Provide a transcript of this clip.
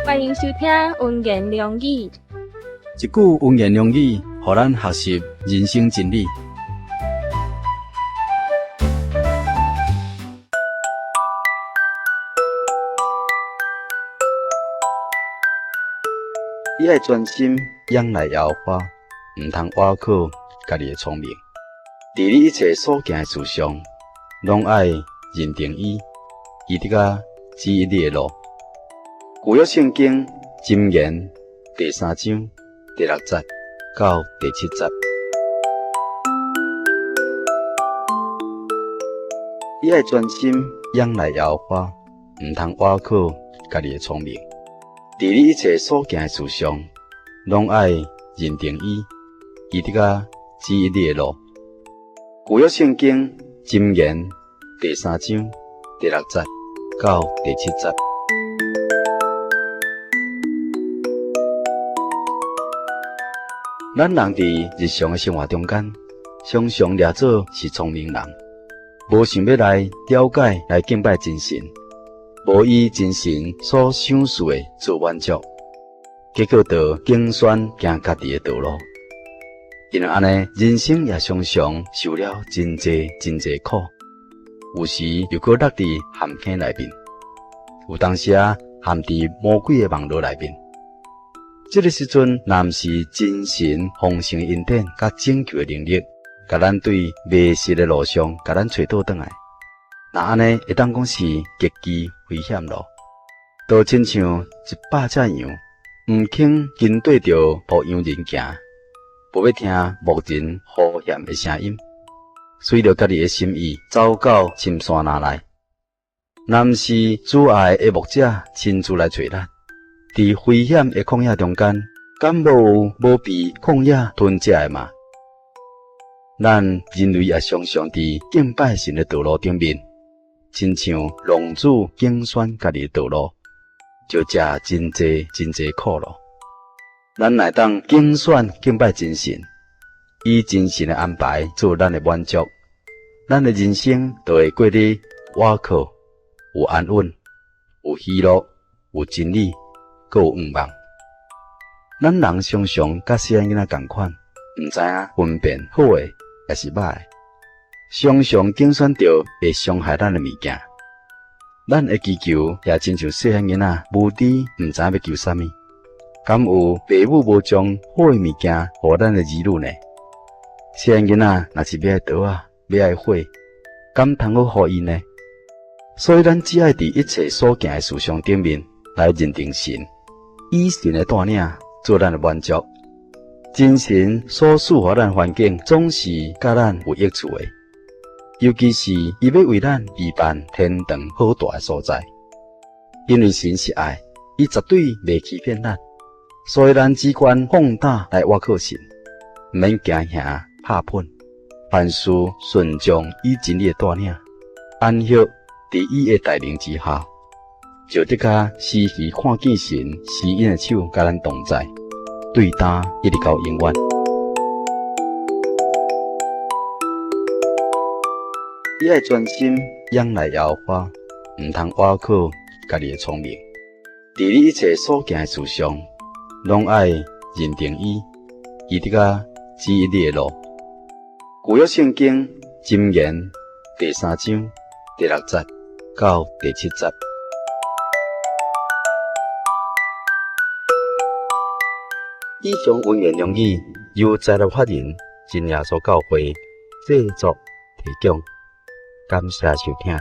歡迎收聽溫言良語。一句溫言良語，予咱學習人生真理。你愛專心仰賴耶和華，毋通倚靠家己的聰明。佇你一切所行的事上，攏愛認定伊，伊得佮指引你的路。舊約聖經箴言第三章第六節到第七節。你愛專心仰賴耶和華，毋通倚靠家己的聰明。佇你一切所行的事上，攏愛認定伊，伊得佮指引你的路。舊約聖經箴言第三章第六節到第七節。咱人佇日常的生活中間，常常掠做是聰明人，無想欲來了解、來敬拜真神，無以真神所賞賜的做滿足，結果就揀選行家己的道路。因為按呢，人生也常常受了真濟真濟苦，有時又閣落佇陷坑內面，有當時仔陷佇魔鬼的網羅內面。這个時陣，若毋是真神豐盛的恩典佮拯救的能力，共咱對迷失的路上，共咱揣倒轉來，若按呢會當講是極其危險咯。就親像100隻羊，毋肯跟綴著牧羊人行，無欲聽牧人呼喊的聲音，隨著家己的心意走到深山林內。若毋是主愛的牧者親自來揣咱。佇危險的曠野中間，敢無有無被曠野吞食的嗎？咱人類也常常佇敬拜神的道路頂面，親像浪子揀選家己的道路，就食真濟真濟苦咯。咱若會當揀選敬拜真神，以真神的安排做咱的滿足，咱的人生就會過得倚靠，有安穩，有喜樂，有真理。閣有願望。咱人常常佮細漢囡仔仝款，毋知影分辨好的抑是歹的，常常揀選著會傷害咱的物件。咱的祈求也親像細漢囡仔無知，毋知影欲求啥物。敢有爸母無將好的物件予咱的兒女呢？細漢囡仔若是欲愛刀仔，欲愛火，敢通好予伊呢？所以咱只愛佇一切所行的事上頂面來認定神。以神的帶領做咱的滿足，真神所賜予咱環境總是佮咱有益處的，尤其是伊欲為咱預辦天堂好蹛的所在。因為神是愛，伊絕對袂欺騙咱，所以咱只管放膽來倚靠神，毋免驚嚇拍噴，凡事順從伊真理的帶領，安息佇伊的帶領之下。就得較時時看見神施恩的手佮咱同在，對今一直到永遠。你愛專心仰賴耶和華，毋通倚靠家己的聰明。佇你一切所行的事上，攏愛認定伊，伊得佮指引你的路。舊約聖經箴言第三章第六節到第七節。以上溫言良語由財團法人真耶穌教會製作提供，感謝收聽。